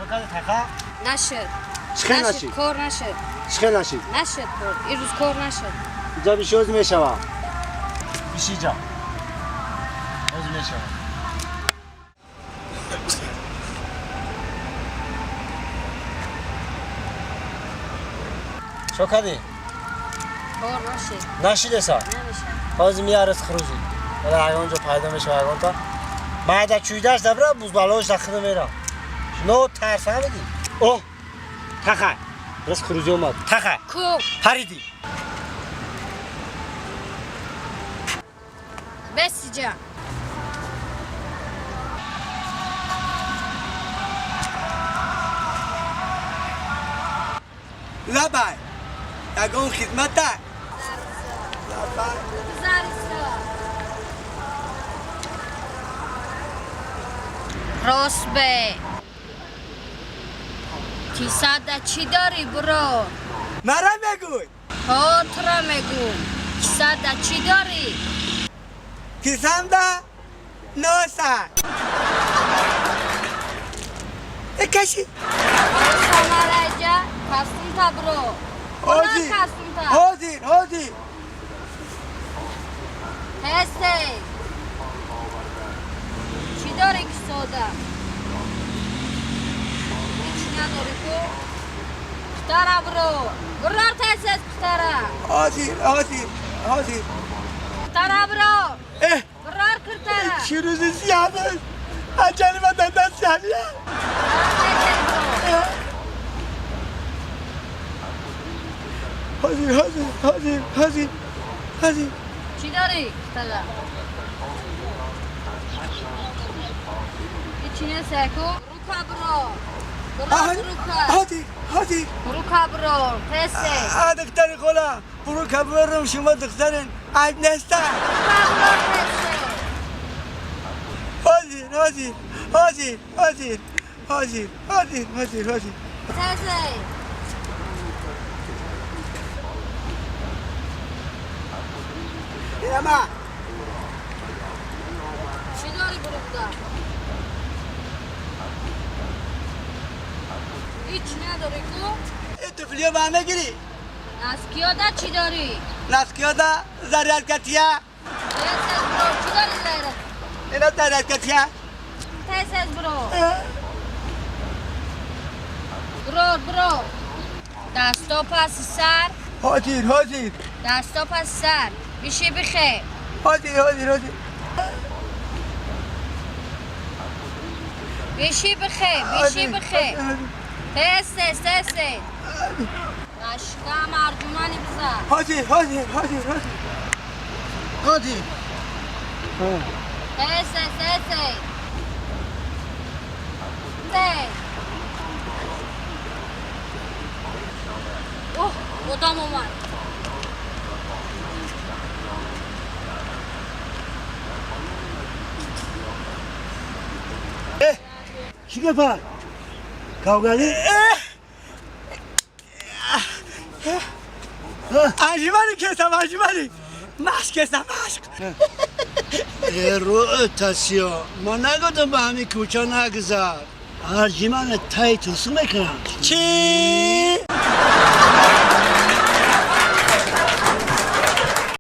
Шокади тақа? Нашуд. Чӣ нашид? Кор нашуд. Чӣ нашид? Нашуд кор. Ирӯз кор нашуд. Иҷа биши оз мешава. Биши иҷа. Оз мешава. Шокади? Кор нашуд. Нашидеса? Намешад. Ҳозир миярас хурӯзи. Вала ягон ҷо пайдо мешава ягонта. Майда чӯйдаш дабра бузбалош дахина мера. Но тарс фаҳмидӣ? О! Тахай. Рас хурӯзи омад. Тахай. Ку. Паридӣ. Бес иҷа. Лабай, ягон хизмата? Лабай. Гузариса. Рост бе. Кисада чӣ дорӣ, буро? Мара мегӯй? Ҳо, тура мегӯм. Кисада чӣ дорӣ? Кисамда носа. Каши. Самараҷа, кастумта буро. Ҳозир. Кастумта. Ҳозир, ҳозир. Тез тез. Чӣ дорӣ кисода? Ҳеч надорӣ ку? Кутара буро. Бурор тез тез кутара. Ҳозир, ҳозир, ҳозир. Кутара буро. Э, Бурор киртара. чӣ рӯзи сиёҳ аст. Аҷали ма дар даст сиёҳия. Тез тез буро. Ҳозир, ҳозир, ҳозир, ҳозир, ҳозир. Чӣ дорӣ кутара? Ҳечи нест ку? Рука буро. Бурор рука. ҳозир, ҳозир. Рука буро. Тез тез. А, духтари хола, буру кабурам шумо духтарин, айб неста. Рука бурор тез тез. Ҳозир, ҳозир, ҳозир, ҳозир, ҳозир, ҳозир, ҳозир, ҳозир. Тез тез. Инама. Чӣ дорӣ буро буда? Ҳеч надорӣ ку? Туфлиё ба мегирӣ? Наскиёда чӣ дорӣ? Наскиёда зарядкатия. Тез тез буро. Чӣ дорӣ заряд? Ина зарядкатия. Тез тез буро. Буро, буро. Дасто паси сар. Ҳозир, ҳозир. Дасто паси сар. Биши бихе. Ҳозир, ҳозир, ҳозир. Биши бихе, биши бихе. Тез тез, тез тез. Ашкам арҷумани бизан. Ҳозир, ҳозир, ҳозир, ҳозир. Ҳозир. Тез тез, тез тез. Тез. Оҳ, одам омад. Чӣ гапа? Кавгалӣ? Анҷумани кесам, анҷумани. Машқ кесам, машқ. Э, рӯ тасиё, ма нагодам ба ҳамин кӯча нагузар. Арҷимана тай тусу мекунам. Чӣ?